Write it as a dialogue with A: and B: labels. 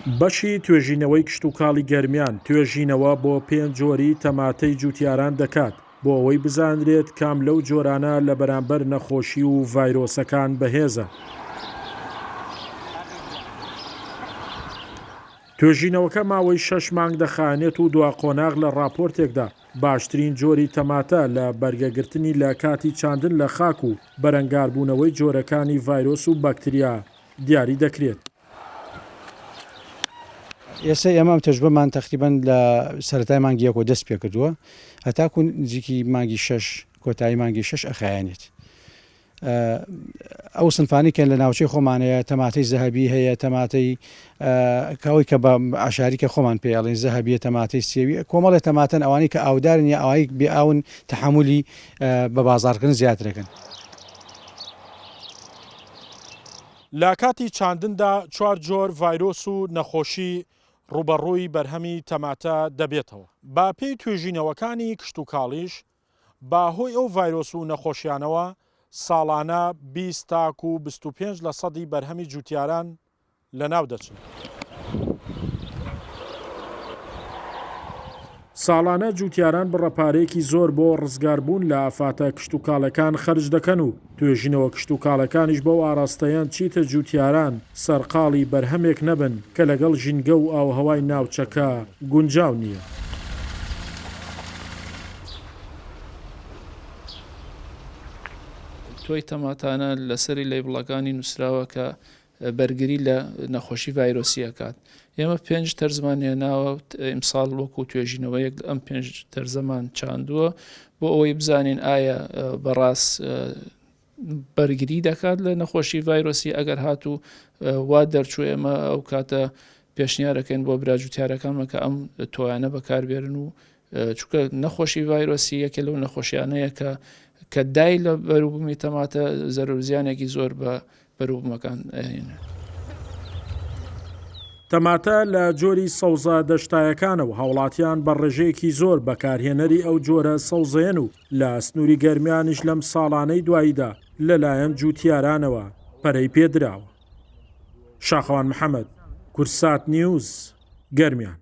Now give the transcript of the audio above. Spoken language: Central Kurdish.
A: بەشی توێژینەوەی کشتوکاڵی گەرمیان توێژینەوە بۆ پێنج جۆری تەماتەی جوتیاران دەکات بۆ ئەوەی بزانرێت کام لەو جۆرانە لە بەرامبەر نەخۆشی و ڤایرۆسەکان بەهێزە. توێژینەوەکە ماوەی شەش مانگ دەخایەنێت و دوا قۆناغ لە ڕاپۆرتێکدا باشترین جۆری تەماتە لە بەرگەگرتنی لە کاتی چاندن لە خاک و بەرەنگاربوونەوەی جۆرەکانی ڤایرۆس و بەکتریا دیاری دەکرێت.
B: ئێستا ئێمە ئەم تەجروبەمان تەقریبەن لە سەرەتای مانگی یەکەوە دەست پێکردووە هەتاکو نزیکی مانگی شەش کۆتایی مانگی شەش ئەخایەنێت. ئەو سنفانەی کە لە ناوچەی خۆمان هەیە تەماتەی زەهەبی هەیە تەماتەی کەەوەی کە بە عشاری کە خۆمان پێ ئەڵێن زەهەبیە تەماتەی سێوی کۆمەڵی تەماتەن ئەوانەی کە ئاودارن یا ئەوەی بێ ئاون تەحەمولی بە بازاڕکردن زیاترەکەن.
A: لە کاتی چاندندا چوار جۆر ڤایرۆس و نەخۆشی ڕووبەڕووی بەرهەمی تەماتە دەبێتەوە. بە پێی توێژینەوەکانی کشتوکاڵیش بە هۆی ئەو ڤایرۆس و نەخۆشیانەوە ساڵانە 20 تاکو 25 لە سەدی بەرهەمی جوتیاران لەناو دەچن. ساڵانە جوتیاران بڕە پارەیەکی زۆر بۆ ڕزگاربوون لە ئافاتە کشتوکاڵەکان خەرج دەکەن و توێژینەوە کشتوکاڵەکانیش بەو ئاراستەیەن چیتر جوتیاران سەرقاڵی بەرهەمێک نەبن کە لەگەڵ ژینگە و ئاووهەوای ناوچەکە گونجاو نییە.
C: تۆی تەماتانە لەسەری لەیبڵەکانی نووسراوە کە بەرگری لە نەخۆشی ڤایرۆسی ئەکات. ئێمە پێنج تەرزمان هێناوە ئیمساڵ وەکو توێژینەوەیەک ئەم پێنج تەرزەمان چاندووە بۆ ئەوەی بزانین ئایا بەڕاست بەرگری دەکات لە نەخۆشی ڤایرۆسی ئەگەر هاتوو وا دەرچوو ئێمە ئەو کاتە پێشنیارەکەین بۆ براجوتیارەکانمە کە ئەم تۆیانە بەکاربێرن و چونکە نەخۆشی ڤایرۆسی یەکێ لەو نەخۆشیانەیە کە کە دای لە بەروبوومی تەماتە زەرەر و زیانێکی زۆر بە بەروبوومەکان ئەهێنێت.
A: تەماتە لە جۆری سەوزە دەشتایەکانە و هاوڵاتیان بە ڕێژەیەکی زۆر بەکارهێنەری ئەو جۆرە سەوزەیەن و لە سنووری گەرمیانیش لەم ساڵانەی دواییدا لەلایەن جووتیارانەوە پەرەی پێدراوە. شاخەوان محەمەد، کوردسات نیوز، گەرمیان.